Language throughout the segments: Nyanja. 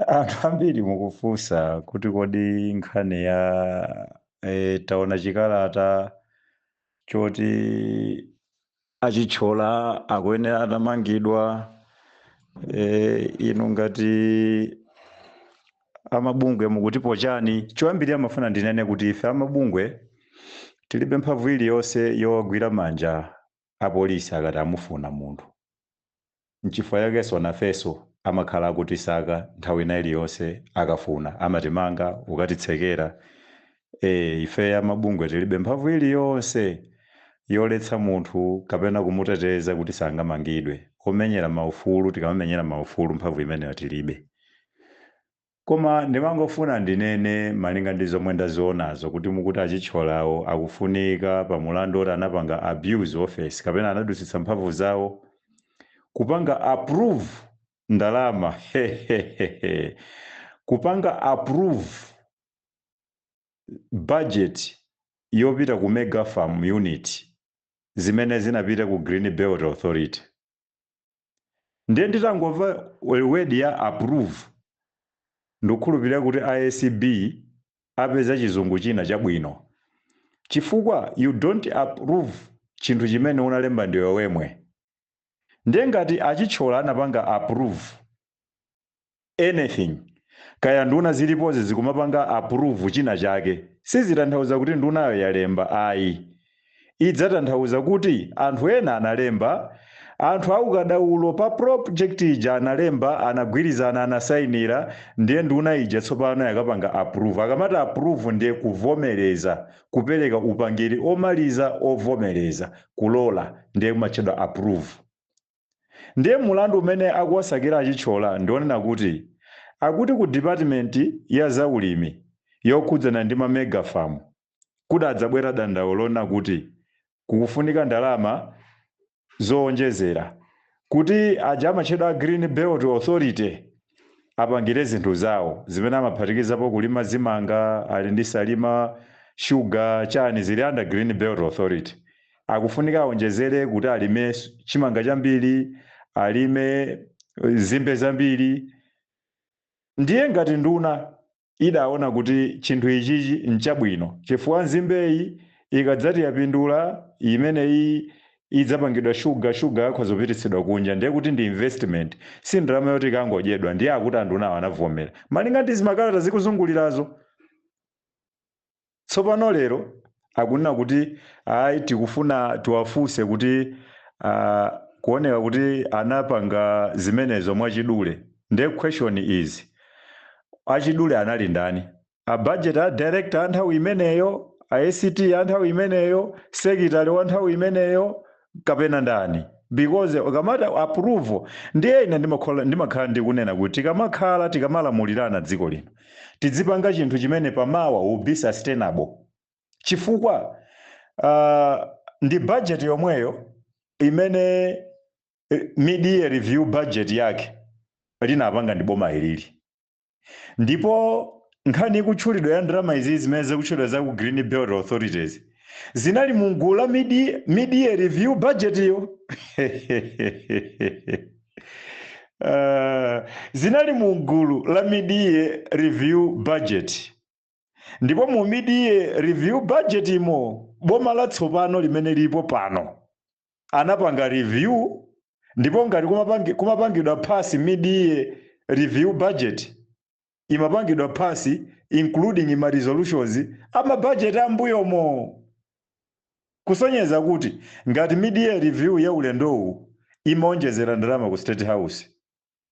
Anthu ambiri mukufunsa kuti kodi nkhani ya taona chikalata choti achithyola akuyenera atamangidwa, inu ngati amabungwe mukutipo chani? Choyambirira amafuna ndinene kuti ife amabungwe tilibe mphamvu iliyonse yowagwira manja apolisi akati amufuna munthu. Nchifukwa yakenso nafenso amakhala akutisaka nthawi ina iliyonse, akafuna amatimanga ukatitsekera. Ife amabungwe tilibe mphamvu iliyonse yoletsa munthu kapena kumuteteza kuti sangamangidwe. Omenyera maufulu, tikamamenyera maufulu, mphamvu imeneyo tilibe. Koma ndimangofuna ndinene malinga ndi zomwe ndazionazo kuti mukuti achithyolawo akufunika pa mulandu oti anapanga abuse office kapena anadusitsa mphamvu zawo kupanga approve ndalama, kupanga approve budget yopita ku mega farm unit zimene zinapita ku Green Belt Authority. Ndiye nditangomva word ya approve, ndikukhulupirira kuti ACB apeza chizungu china chabwino, chifukwa you don't approve chinthu chimene unalemba ndiwe wemwe. Ndiye ngati achithyola anapanga approve anything, kaya nduna zilipozi zikumapanga approve china chake, sizitanthauza kuti ndunayo yalemba ayi. Idzatanthauza kuti anthu ena analemba, anthu aukadaulo pa project ija analemba, anagwirizana, anasayinira. Ndiye nduna ija tsopano yakapanga approve. Akamati approve ndiye kuvomereza, kupereka upangiri omaliza ovomereza, kulola, ndiye kumatchedwa approve. Ndiye mulandu umene akuwasakira achithyola ndionena kuti akuti ku department ya zaulimi yokhudzana ndi ma mega farm kudadzabwera dandaulo lona kuti kukufunika ndalama zowonjezera kuti aja amatchedwa Green Belt Authority apangire zinthu zawo zimene amaphatikizapo kulima zimanga, ali ndi Salima Sugar, chani, zili under Green Belt Authority. Akufunika awonjezere kuti alime chimanga chambiri, alime nzimbe zambiri. Ndiye ngati nduna idaona kuti chinthu ichichi nchabwino, chifukwa nzimbeyi ikadzati yapindula, imeneyi idzapangidwa shuga, shuga akhoza kupititsidwa kunja, ndiye kuti ndi investment, si ndalama yoti ikangodyedwa. Ndiye akuti andunawo anavomera malinga ndi zimakalata zikuzungulirazo. Tsopano lero akunena kuti ayi, tikufuna tiwafunse kuti kuoneka kuti anapanga zimenezo mwachidule. Ndiye question is, achidule anali ndani? A budget, a director a nthawi imeneyo, a ACT a nthawi imeneyo, secretary wa nthawi imeneyo, kapena ndani? Because ukamati approval, ndiye ine ndimakhala ndikunena kuti tikamakhala tikamalamulirana dziko lino, tidzipanga chinthu chimene pamawa will be sustainable, chifukwa ndi budget yomweyo imene mid-year review budget yake linapanga ndi boma ilili. Ndipo nkhani ikutchulidwa ya ndalama izi zimene zikutchulidwa za ku Green Belt Authorities zinali mu gulu la mid-year review budget iyo. Zinali mu gulu la mid-year review budget. Ndipo mu mid-year review budget imo, boma latsopano limene lilipo pano anapanga review. Ndipo ngati kumapangidwa pass mid-year review budget, imapangidwa pass including ma resolutions ama budget ambuyomo, kusonyeza kuti ngati mid-year review ya ulendowu imaonjezera ndalama ku State House,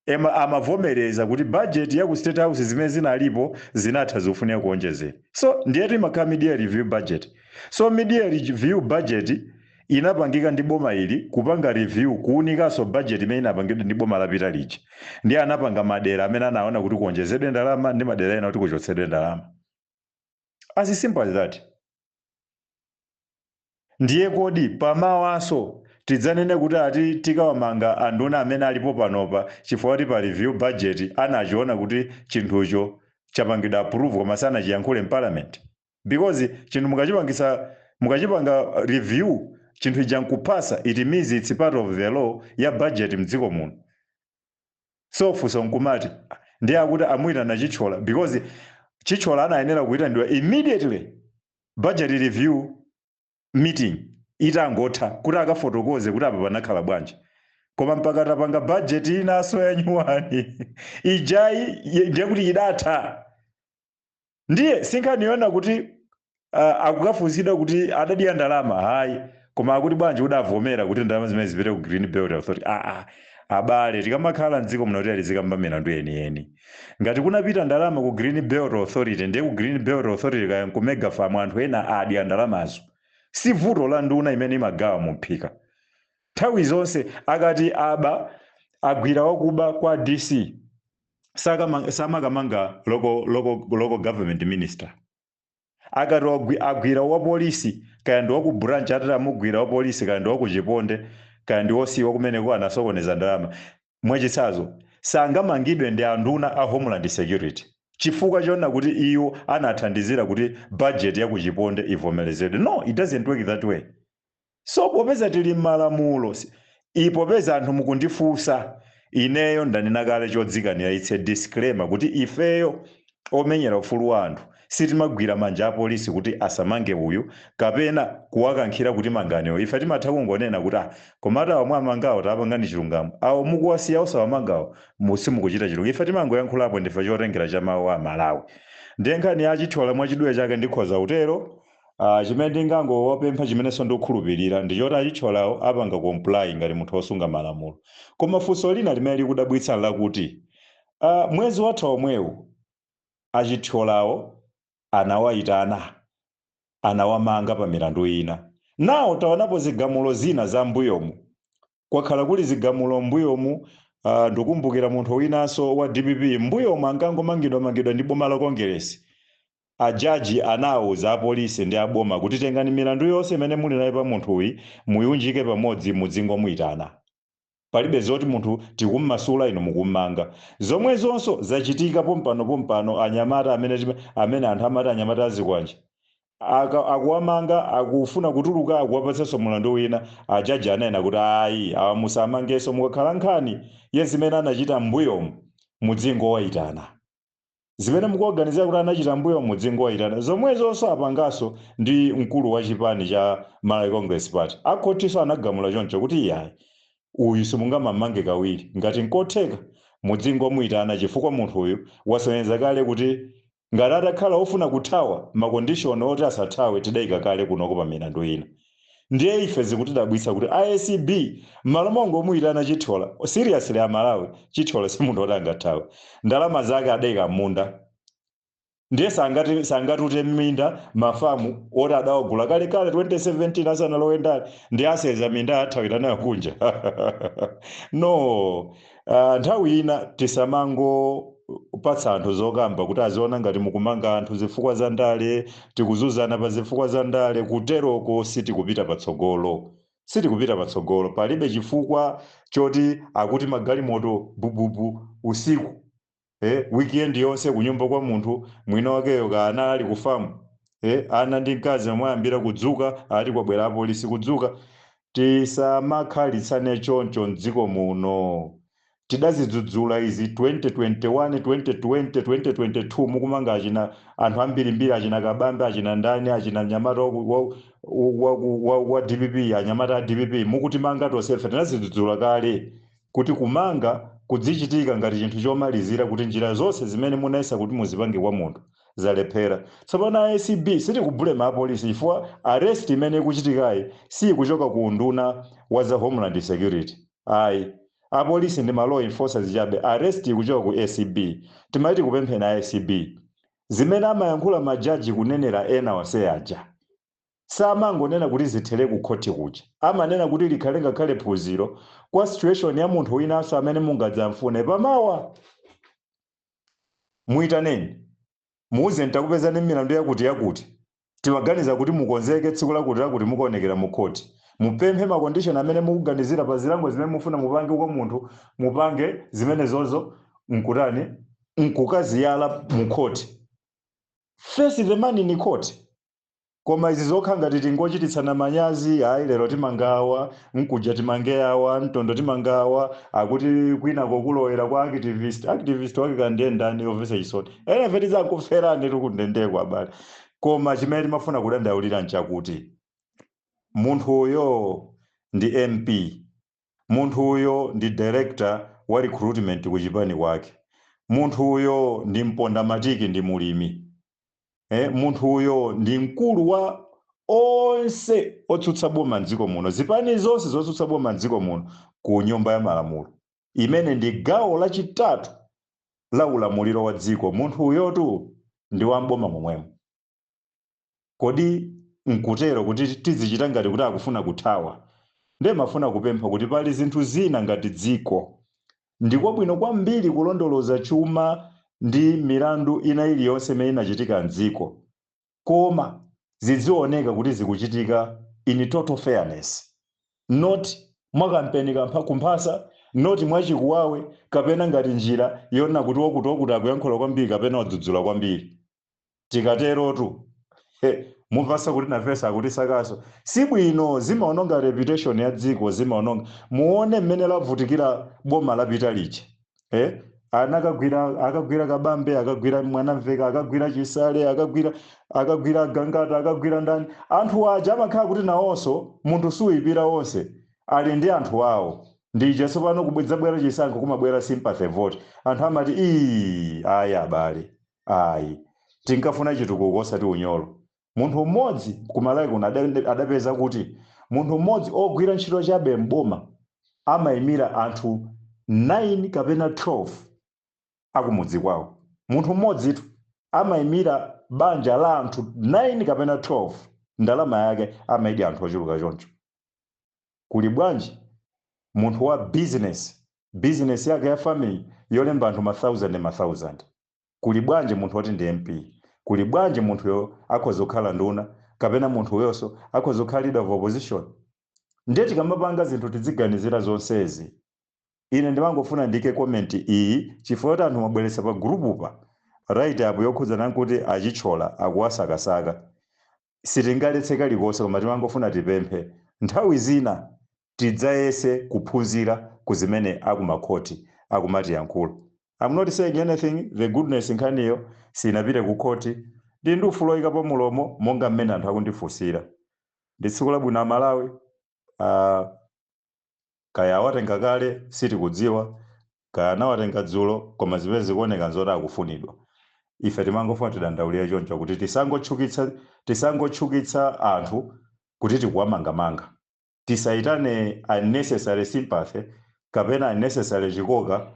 ema amavomereza kuti budget ya ku State House zimene zinalipo zinatha, zikufunika kuonjezera. So ndiyetu imakhala mid-year review budget. So mid-year review budget inapangika ndi boma ili kupanga review, kuunikanso budget imene inapangidwa ndi boma lapita lija. Ndiye anapanga madera amene anaona kuti kuonjezedwe ndalama ndi madera ena kuti kuchotsedwe ndalama, as simple as that. Ndiye kodi pamawanso tidzanene kuti ati tikawamanga anduna amene alipo panopa chifukwa kuti pa review budget anachiona kuti chinthucho chapangidwa approve koma sanachiyankhule m'parliament? Because chinthu mukachipangisa, mukachipanga review chinthu ija nkupasa, it means it's part of the law ya budget mdziko muno. So funso nkumati, Ndiye akuti amuyitana Chithyola because Chithyola anayenera kuyitanidwa immediately budget review meeting itangotha, kuti akafotokoze kuti apa panakhala bwanji. Koma mpaka tapanga budget inanso ya new one ijayi, ndiye kuti idatha. Ndiye sinkhani kuti akukafunsidwa kuti adadya ndalama, hayi, koma akuti bwanji udavomera kuti ndalama zimene zipite ku Green Belt Authority? Ah, abale, tikamakhala mdziko muno tiyalizikamba milandu yeniyeni. Ngati kunapita ndalama ku Green Belt Authority, ndiye ku Green Belt Authority kaya ku mega farm anthu ena adya ndalamazo. Si vuto la nduna imene imagawa mumphika nthawi zonse. Akati aba, agwira wakuba kwa DC, samakamanga local government minister. Akati agwira wa polisi, kaya ndi waku branch, atati amugwira wa polisi, kaya ndi waku Chiponde, kaya ndi wosiwa kumeneko, anasokoneza ndalama mwachitsanzo, sangamangidwe ndi anduna a Homeland Security chifukwa chona kuti iwo anathandizira kuti budget ya ku Chiponde ivomerezedwe. No, it doesn't work that way. So popeza tili m'malamulo, ipopeza anthu mukundifunsa ineyo, ndanena kale chodzikanira, it's a disclaimer, kuti ifeyo omenyera ufulu wa anthu sitimagwira manja a polisi kuti asamange uyu kapena kuwakankhira kuti manganiwo. Ife timatha kungonena kuti, ah, komatu awo mwamangawo tapangani chilungamo, awo mukuwasiya osawamangawo simukuchita chilungamo. Ife timangoyankhulapo, ndife chotengera cha mawu a Malawi. Ndiye nkhani ya Chithyola mwachidule chake ndikhoza utero. Chimene ndingangowapempha, chimenenso ndikukhulupirira, ndi choti achithyolawo apanga comply ngati munthu wosunga malamulo. Koma funso lina limene likudabwitsa lakuti mwezi watha omwewu achithyolawo anawayitana, anawamanga pa milandu ina. Nawo taonapo zigamulo zina za mbuyomu, kwakhala kuli zigamulo mbuyomu. Ndikumbukira munthu winanso wa DPP mbuyomu ankangomangidwa mangidwa ndi boma la Kongeresi. Ajaji anawuza apolisi ndi aboma kuti tengani milandu yonse imene muli nayo pa munthuyi, muyunjike pamodzi, muzingomuyitana, palibe zoti munthu tikummasula inu mukummanga. Zomwe zonso zachitika pompano pompano, anyamata amene anthu amati anyamata azikwanje, akuwamanga, akufuna kutuluka, akuwapatsanso mulandu wina. Ajaji anena kuti ayi, awa musamangenso, mukakhala nkhani ye zimene anachita mbuyomu muzingowayitana, zimene mukuwaganizira kuti anachita mbuyo muzingowayitana. Zomwezonso apanganso ndi mkulu wa chipani cha Malawi Congress Party. Akhotinso anagamula choncho kuti iyayi, uyu simungamammange kawiri, ngati nkotheka muzingomuyitana, chifukwa munthu uyu wasonyeza kale kuti ngati atakhala ofuna kuthawa, ma condition oti asathawe tidayika kale kunoko pa milandu ina. Ndiye ife zikutidabwitsa kuti ACB m'malo mongomuyitana Chithyola, seriously Amalawi, Chithyola si munthu oti angathawe. Ndalama zake adayika m'munda, ndiye sangatute minda, mafamu oti adawagula kalekale 2017 asanalowe ndale, ndi aseza minda athawira nayo kunja? No. Nthawi ina tisamangopatsa anthu zokamba kuti aziona ngati mukumanga anthu zifukwa za ndale, tikuzuzana pa zifukwa za ndale. Kuteroko sitikupita patsogolo, sitikupita patsogolo. Palibe chifukwa choti akuti magalimoto bububu usiku, weekend yonse kunyumba kwa munthu mwina wakeyo kana ali kufamu, ana ndi mkazi omwe ayambira kudzuka ati kwabwera apolisi kudzuka. Tisamakhalitsane choncho mdziko muno. Tidazidzudzula izi 2021, 2020, 2022, mukumanga achina anthu ambirimbiri, achina Kabambe, achina ndani, achina mnyamata wa DPP, anyamata a DPP, mukutimanga tonsefe. Tinazidzudzula kale kuti kumanga kudzichitika ngati chinthu chomalizira, kuti njira zonse zimene munayesa kuti muzipange kwa munthu zalephera. Tsopano ACB, sitikubulema apolisi chifukwa arrest imene ikuchitikayi sikuchoka ku unduna wa za Homeland Security, ayi. Apolisi ndi ma law enforcers chabe, arrest ikuchoka ku ACB. Timati kupemphena ACB, zimene amayankhula majaji kunenera ena onse aja, samangonena kuti zithere ku khoti kuja, amanena kuti likhale ngakhale phunziro kwa situation ya munthu winanso amene mungadzamfune pamawa. Muyitaneni, muuze, "Ntakupezani milandu yakuti yakuti, timaganiza kuti mukonzeke, tsiku lakuti lakuti mukaonekera mu khoti." Mupemphe ma condition amene mukuganizira pa zilango zimene mufuna mupange kwa munthu, mupange zimenezozo nkutani, nkukaziyala mu khoti. Face the man in court. Koma izi zokha ngati tingochititsana manyazi, ayi, lero timangawa, nkuja timange awa, mtondo timangawa, akuti kwinako kulowera kwa activist. Activist wake kandiye ndani? Omvetsa chisoni, ene tizankuferani tikundendeko, abale. Koma chimene timafuna kudandaulira nchakuti munthu uyo ndi MP, munthu uyo ndi director wa recruitment kuchipani kwake, munthu uyo ndi mpondamatiki, ndi mulimi, munthu uyo ndi mkulu wa onse otsutsa boma mdziko muno, zipani zonse zotsutsa boma mdziko muno, ku Nyumba ya Malamulo imene ndi gawo lachitatu la ulamuliro wa dziko. Munthu uyotu ndi wamboma momwemo. Kodi nkutero kuti tizichita ngati kuti akufuna kuthawa? Ndiye mafuna kupempha kuti pali zinthu zina ngati dziko ndikwabwino kwambiri kulondoloza chuma ndi milandu ina iliyonse imene inachitika mdziko, koma zizioneka kuti zikuchitika in total fairness, not mwakampeni kampha kumphasa, not mwachikuwawe, kapena ngati njira yona kuti wakuti wakuti akuyankhula kwambiri kapena wadzudzula kwambiri. Tikaterotu, mumvanso kuti nafenso akutisakaso. Sibwino, zimaononga reputation ya dziko, zimaononga. Muone mmene lavutikira boma lapita lija, eh? Anakagwira, akagwira Kabambe, akagwira Mwanamveka, akagwira Chisale, akagwira Gangata, akagwira ndani. Anthu aja amakhala kuti nawonso munthu suwipira, onse ali ndi anthu awo. Ndije tsopano kubwedzabwera chisankho, kumabwera sympathy vote. Anthu amati, "Ii, ayi abale, ayi, tinkafuna chitukuko osati unyolo." Munthu mmodzi kumalawi kuno adapeza kuti munthu mmodzi ogwira ntchito chabe mboma amayimira anthu 9 kapena 12 akumudzi kwawo. Munthu mmodzitu amayimira banja la anthu 9 kapena 12. Ndalama yake amayidya anthu ochuluka choncho. Kuli bwanji munthu wa business, business yake ya family yolemba anthu ma thousand ma thousand? Kuli bwanji munthu woti ndi MP? Kuli bwanji munthuyo akhoza kukhala nduna, kapena munthu uyonso akhoza kukhala leader of opposition? Ndiye tikamapanga zinthu tiziganizira zonsezi. Ine ndimangofuna ndike comment iyi chifukwa kuti anthu mwabweretsa pa group pa write up yokhudzana nkuti Achitshola akuwasakasaka. Sitingaletse kalikonse, koma timangofuna tipemphe, nthawi zina tidzayese kuphunzira ku zimene akumakhoti akumatiyankhula. I'm not saying anything. The goodness, nkhaniyo sinapite ku khoti, ndi ndi ufulu oyikapo mulomo monga mmene anthu akundifunsira. Ndi tsiku labwino, Amalawi. Kaya awatenga kale sitikudziwa, kaya anawatenga dzulo, koma zimene zikuoneka nzoti akufunidwa. Ife timangofuna tidandaulire choncho kuti tisangotchukitsa anthu kuti tikuwamangamanga. Tisayitane unnecessary sympathy kapena unnecessary chikoka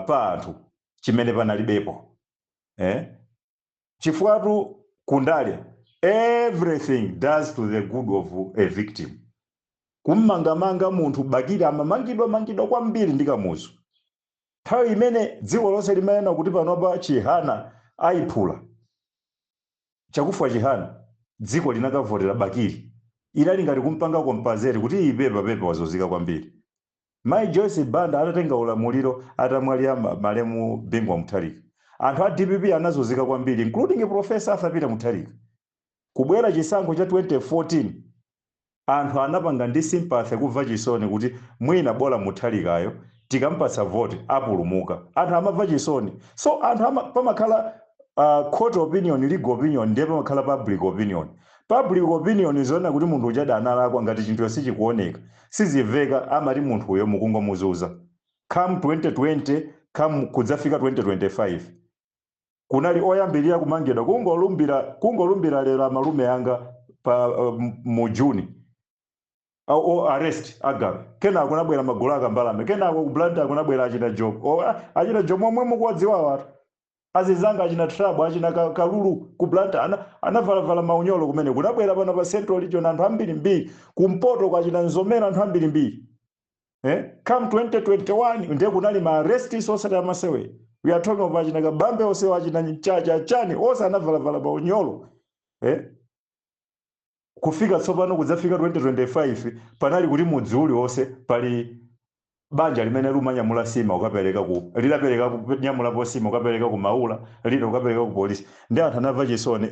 pa anthu chimene panalibepo, eh? Chifukwa kundale everything does to the good of a victim. Kummangamanga munthu, Bakili amamangidwa mangidwa kwambiri ndi Kamuzu. Nthawi imene dziko lonse limanena kuti panopa Chihana ayiphula Chakufwa Chihana, dziko linakavotera Bakili. Inali ngati kumpanga compensate kuti ipepa pepa, wazunzika kwambiri. Mai Joyce Banda atatenga ulamuliro atamwalira malemu Bingu wa Mutharika, anthu a DPP anazunzika kwambiri, including Professor Arthur Peter Mutharika. Kubwera chisankho cha 2014, anthu anapanga ndi sympathy, kumva chisoni kuti mwina bola Mutharikayo tikampatsa vote apulumuka. Anthu amamva chisoni. So anthu pamakhala court opinion, legal opinion, ndiye pamakhala public opinion. Public opinion zoona kuti munthu uja analakwa, ngati chinthu sichikuoneka, sizimveka, amati munthu uyo mukungomuzuza. Come 2020, come kudzafika 2025, kunali oyambirira kumangidwa kungolumbira lero amalume anga pa mu Juni o arrest agape. Kenako kunabwera magulu akambalame, kenako ku Blantyre kunabwera achina Job, achina Job omwe mukuwadziwa watu, azizanga achina Trabo, achina Kalulu ku Blantyre anavalavala maunyolo kumene. Kunabwera pano pa Central Region anthu ambirimbiri, kumpoto kwa achina Nzomera, anthu ambirimbiri, eh? Come 2021 ndiye kunali ma arrests osati amasewe. We are talking of achina Kabambe onse, achina Chacha chani, onse anavalavala maunyolo, eh? Kufika tsopano kudzafika 2025, panali kuti mudzi uliwonse pali banja limene lumanyamula sima ukapereka ku, lidapereka kunyamulapo sima ukapereka ku Maula, lina ukapereka ku polisi, ndi anthu anamva chisoni.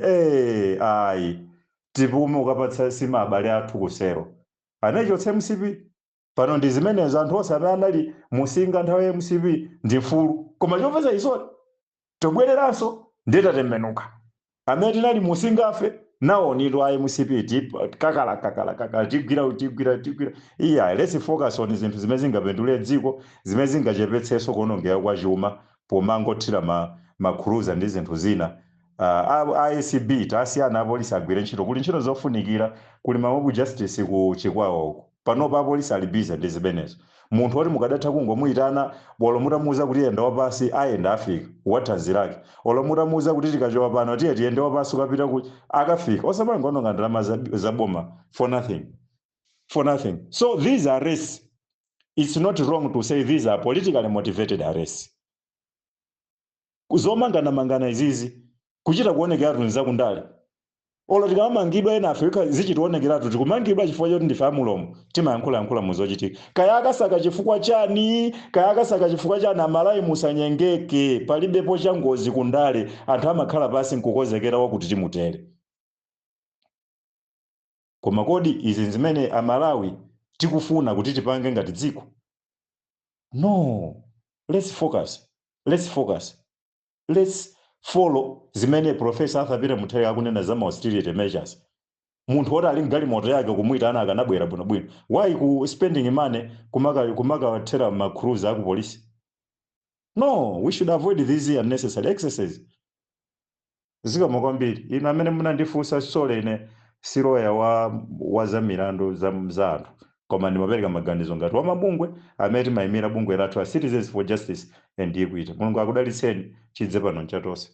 Ayi. Tipume ukapatsa sima abale athu kusero. Anachotsa MCP. Pano ndi zimenezo, anthu onse amene anali musinga nthawi ya MCP ndi mfulu. Koma chomvetsa chisoni, tobwereranso nditatembenuka, amene tinali musingafe nawonidwa a MCP kakala kakala kakala, tigwira, tigwira, tigwira. Iya, let's focus on zinthu zimene zingapindule dziko, zimene zingachepetsenso kuonongeka kwa chuma pomangothira ma cruiser ndi zinthu zina. A ACB tasiyana, apolisi agwire ntchito. Kuli ntchito zofunikira, kuli ma mob justice ku Chikwawa uko. Panopa apolisi ali busy ndi zimenezo. Munthu woti mukadatha kungomuyitana, bolo mutamuuza kuti yenda wapasi, ayenda, afika wathanzi lake. Olo mutamuuza kuti tikachoka pano tiye tiyende wapasi, ukapita ku akafika. Osamangononga ndalama za boma for nothing, for nothing. So these arrests, it's not wrong to say these are politically motivated arrests. Zomanganamangana izizi kuchita kuonekeratu nzakundale. Olo tikamamangidwa ena Afrika, zichtionekeratu tikumangidwa chifukwa choti ndife amulomo, timayankhulayankhula muzochitika. Kaya akasaka chifukwa chani, kaya akasaka chifukwa chani, Amalawi musanyengeke. Palibepo changozi kundale. Anthu amakhala pasi nkukonzekera wakuti timutere. Koma kodi izi zimene Amalawi tikufuna kuti tipange ngati dziko? No, let's focus, let's focus, let's follow zimene Professor Arthur Peter Mutharika akunena za austerity measures. Munthu woti ali mgalimoto yake, kumuyitana akanabwera bwinobwino. Why ku spending money kumakathera ma cruiser aku polisi? No, we should avoid these unnecessary excesses. Zikomo kwambiri inu amene munandifunsa. Sole ine si loya wa za milandu za anthu, koma ndimapereka maganizo ngati wa mabungwe amene timayimira bungwe lathu a Citizens for Justice and Equity. Mulungu akudalitseni. Chidze pano nchatonse.